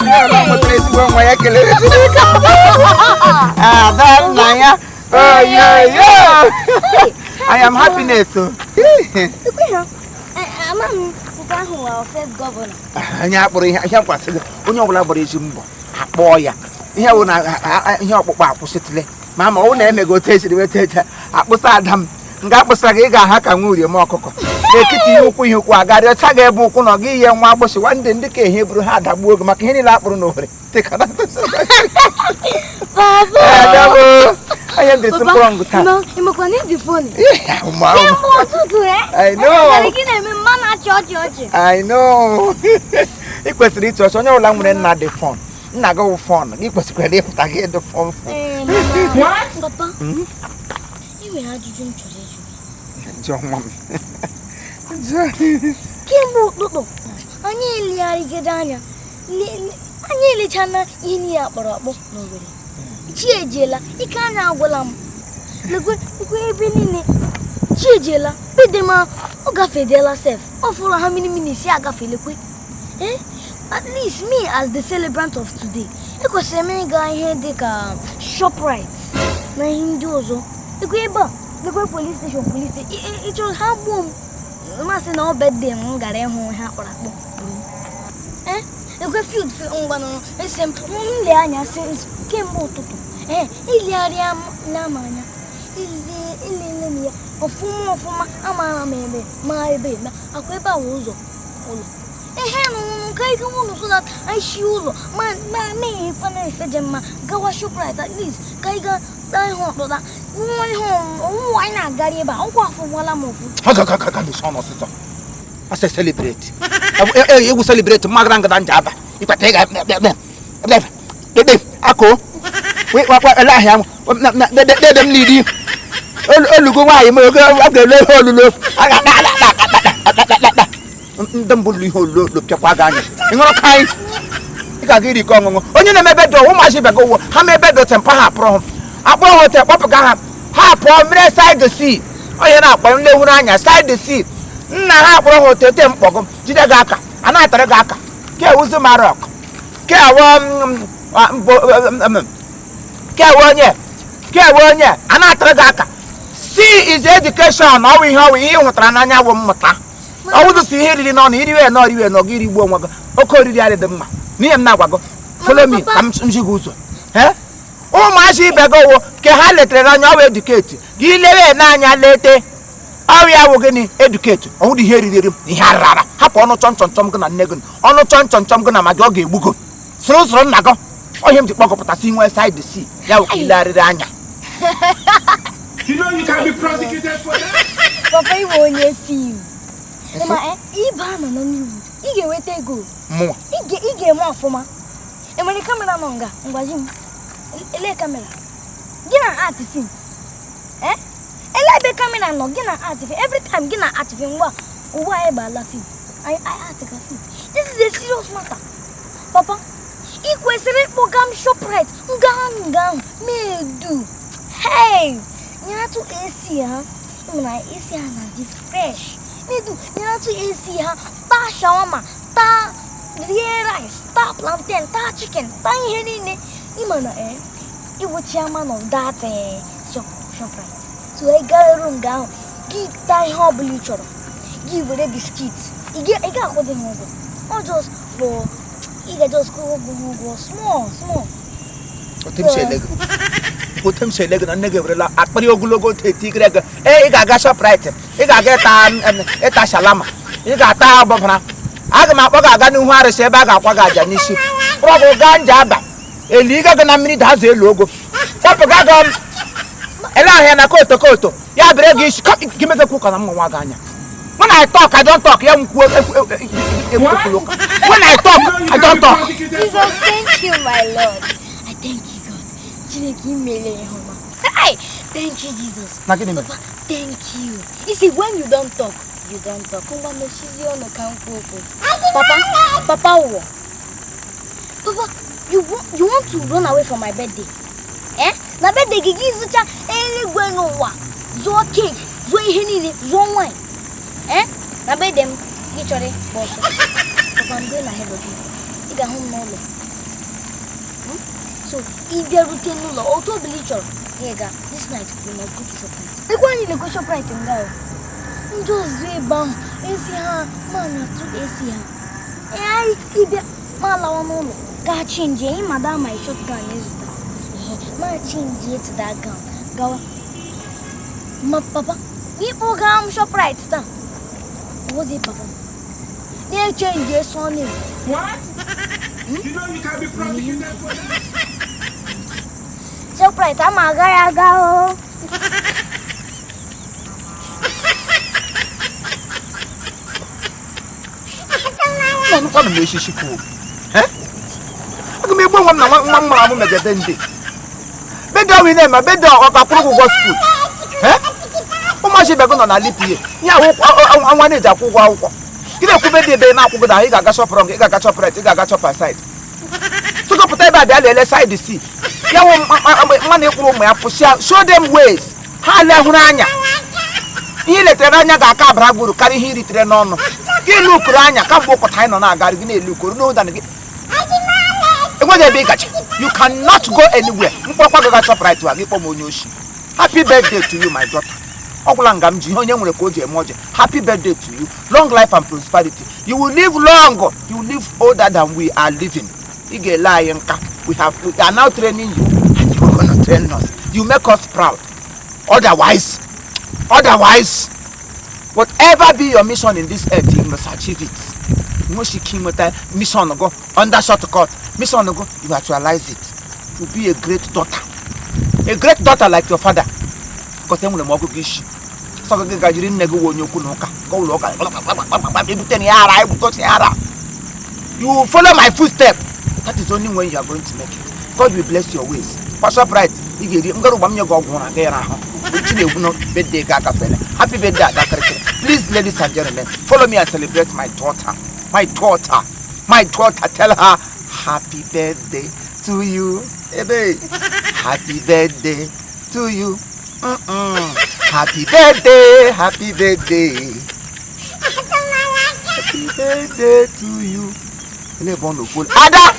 Nwetara ezigbo nwa ya, kelere Chineke. Ada nna ya, oyoyo, I am happiness o. Ekwe ha. Ama m nke ahụ wa first governor. Anyị akpọrọ ihe ihe nkwasị gị. Onye ọbụla gbara ezi mbọ, akpọọ ya. Ihe wụ na ihe ọkpụkpọ akwụsịtụle, ma ọ na-emego otu esiri weta eche akpụsa ada m nga akpụsara gị, ị ga-aha ka nwa uriom ọkụkọ n'ekiti. Ihe ụkwụ, ihe ụkwụ agarị ọcha ga-ebe ụkwụ na ọ gị ihe nwa agbụsị nwande ndị ka ehe buru ha adagbuo gị maka ihe niile akpụrụ n'Owerri. Papa. Onye m dịsị mkpụrụ ngụ taa. No, ịmakwa na ịdị funny. Kemgbe ụtụtụ, eh? I know. Nwere gị na-eme mma na-achị ọchị ọchị. I know. Ị kwesịrị ịchị ọchị. Onye ọbụla nwere nna dị fun, nna gị wụ fun, gị kwesịkwara ịpụta gị dị fun fun. Ee, mana papa, ị nwere ajụjụ m chọrọ ịjụ gị. Jụọ, nwa m. Kemgbe ụtụtụ anyị elegharịgide anya, anyị elechana ihe niile akpọrọ akpọ n'Owerri. Chi ejiela, ike anya agwụla m. Lekwe, lekwe ebe niile, chi ejiela bede ma ọ gafedela sef. Ọ fụrụ ha many minutes ya agafe. Lekwe, eh, at least me as the celebrant of today, ekwesịrị m ịga ihe dị ka Shoprite na ihe ndị ọzọ. Lekwe ebe a, lekwe police station, police station. Ị chọrọ ha gbuo m, masị na ọ birthday m gara ịhụ ihe akpọrọ akpọ. Eh, ekwe field ngwanụ, esi m m lee anya si kemgbe ụtụtụ, ee, ilegharịa na m anya, ilele m ya ọfụma ọfụma. Amaara m ebe ma ebe ma akwa ebe a wụ ụzọ ụlọ ehe nụnụ ka anyị gawa ụlọ, so that anyị shi ụlọ ma ma mee ihe na efe dị mma, gawa Shoprite, at least ka anyị ga taa ihe ọkpụta, nwa ihe ọnwụnwa anyị na-agara ebe a. Ọkwa afọ gwala m ụfụ. Ha ga ga ga ga ọnụ ọsịsọ asị celebrate egwu, celebrate mmagara ngada nja aba ịkpata ị ga dede akụ ele ahịa dede m n'iri olugo nwaanyị m oge a ga-ele ihe olulo a ga-akpa ndị mbụ lụ ihe olulo lopịakwa gị anya. Ị ṅụrụ ka anyị ị ga-aga iri ike ọṅụṅụ. Onye na-eme bedo ụmụazị bịago ụwa ha mee bedo tempa, ha apụrụ ha akpọrọ hotel, kpọpụga ha, ha pụọ mmiri side sea. Onye na-akpọ nlehuru anya side sea nna ha akpọrọ hotel te mkpọgụ jide gị aka a na-atara gị aka ke ewuzi marok ke awo ke ewe onye ke ewe onye a na-atara gị aka. See is education. Ọwụ ihe, ọwụ ihe ị hụtara n'anya wụ mmụta. Ọwụdụ si ihe riri n'ọnụ iriwe nọ riwe nọ gị rigbuo onwe gị. Oke oriri adịdị mma n'ihe m na-agwa gị. Follow me ka m zi gị ụzọ. Ụmụazị ibe gị wụ ke ha letere n'anya, ọwụ educate gị lewe n'anya lete ọrịa wụ gịnị educate. Ọwụdụ ihe riri eri na ihe arara ara. Hapụ ọnụ chọm chọm chọm gị na nne gị, ọnụ chọm chọm chọm gị na ma gị ọ ga-egbu gị. Soro usoro nna gị. Ọhịa m ji kpọkọpụtasị inwe side c ya wụ ka ilegharịrị anya. You know you can be prosecuted for that. Papa, ịbụ onye film. Ma ịba na Nollywood, ị ga-enweta ego. Mụnwa? Ị ga-eme ọfụma. Enwere camera nọ nga ngwaji m ele camera gị na art film, eh, ele ebe camera nọ gị na art film. Every time gị na art film ngwa ugbu anyị gbala film, anyị art ka film. This is a serious matter, papa. Ị kwesịrị ịkpọga m Shoprite nga nga ahụ medu. Hey, nyatụ AC ha na AC ha na-adị fresh. Medu nyatụ AC ha, taa shawarma, taa, rie rice, taa plantain, taa chicken, taa ihe niile. Ịma na ịwụ chairman of that shop, Shoprite, so ị gaa eru nga ahụ, gị taa ihe ọbụla ị chọrọ, gị were biscuit. Ị ga-akwụdị ha ụgwọ. Ọ just for ị ga just kwụọ ụgwọ ha ụgwọ small small. Otu m si ele gị, otu m si ele gị na nne gị ewerela akpịrị ogologo otu etigere gị. Ee, ị ga-aga Shoprite, ị ga-aga ịta shawarma, ị ga-ata ọbụbara. Aga m akpọ gị aga n'ihu arụsị ebe a ga-akwa gị aja n'isi, kpọrọ gị gaa nje aba eliga gị na mmiri dazụ elu ogo, kpọpụga gị ele ahịa na koto koto ya bere gị isi gị megekwu ka na mma nwa gị anya. When I talk, I don't talk. Ya m kwuo ekwulu ụka. When I talk, I don't talk. Jesus, thank you, my Lord. I thank you, God. Chineke, imele ihe ọma. Hey, thank you, Jesus. Na gịnị mere? Papa, thank you. You see, when you don't talk, you don't talk. Ngwa, mechizie ọnụ ka m kwuo okwu. Papa, papa wọ. Papa, you want to run away from my birthday? Eh? Na birthday gị, gị zụcha eluigwe n'ụwa, zụọ cake, zụọ ihe niile, zụọ wine. Eh? Na birthday m, gị chọrọ ịgba ọsọ. Papa, I'm going ahead of you. Ị ga-ahụ m n'ụlọ. So ị bịarute n'ụlọ otu ọbụla ị chọrọ ya ga. This night we must go to Shoprite. Lekwa anyị, lekwa Shoprite nga o. Ndị ọzọ ebe ahụ esi ha ma na-atụ esi ha. Ee, anyị ịbịa ma lawa n'ụlọ gaa change ị ma that my short gown ịzụta. Ehe, ma change to that gown gawa. Ma papa, ịkpọga m Shoprite taa. Ozi papa m na-echange surname. What? You know you can be prosecuted for that. Shoprite ama aga ya aga o. Nọ m eshishi kwuo. Aga m egbu onwe m na nwa nwa m mụrụ amụ mege birthday. Birthday ahụ ị na-eme, birthday ọ ka kwụrụ gị ụgwọ school. Ụmụazị ibe gị nọ na leap year. Ihe ahụ nwa na-eji akwụ ụgwọ akwụkwọ. Gị na-ekwu birthday ebe na-akwụ gị na ị ga-aga shop wrong, ị ga-aga Shoprite, ị ga-aga Shoprite. Sogopụta ebe a bịa lele side C. Ya wụ mma na ịkwụrụ ụmụ ya pụsịa, show them ways. Ha lehụrụ anya. Ihe i letere n'anya ga-aka abara gị uru karịa ihe i ritere n'ọnụ. Gị lukuru anya kamgbe ụkọta anyị nọ na-agarị gị na-elu ukoro n'ụda gị. Enweghị ebe ị gacha. You cannot go anywhere. Mkpọrọkwa gị ga Shoprite a gị kpọọ m onye oshi. Happy birthday to you, my daughter. Ọ gwụla nga m ji ihe onye nwere ka o ji eme ọjị. Happy birthday to you. Long life and prosperity. You will live long. You will live older than we are living. Ị ga-ele anyị nka. We are now training you and you are gonna train us. You make us proud. Otherwise, whatever be your mission in this earth, you must achieve it. Nwesi ike inweta mission go under shortcut. Mission go, you actualize it. You be a great daughter. A great daughter like your father. Because enwere m ọgụgụ isi. Sọ gị ga jiri nne gị wụ onye okwu na ụka. Gaa ụlọ ụka ebute na ya ara ebutosi ya ara. You will follow my footstep. That is only when you are going to make it. God will bless your ways. Pastor Bright, ị ga-eri ngara ụgba m nye gị ọgwụ ụra gị rahụ. Chi na-egwu na birthday gị agafeela. Happy birthday, Ada Kirikiri. Please, ladies and gentlemen, follow me and celebrate my daughter. My daughter. My daughter, tell her happy birthday to you. Ebe. Happy birthday to you. Happy birthday, happy birthday. Happy birthday to you. Ele ebe ọ nọ ofu. Ada!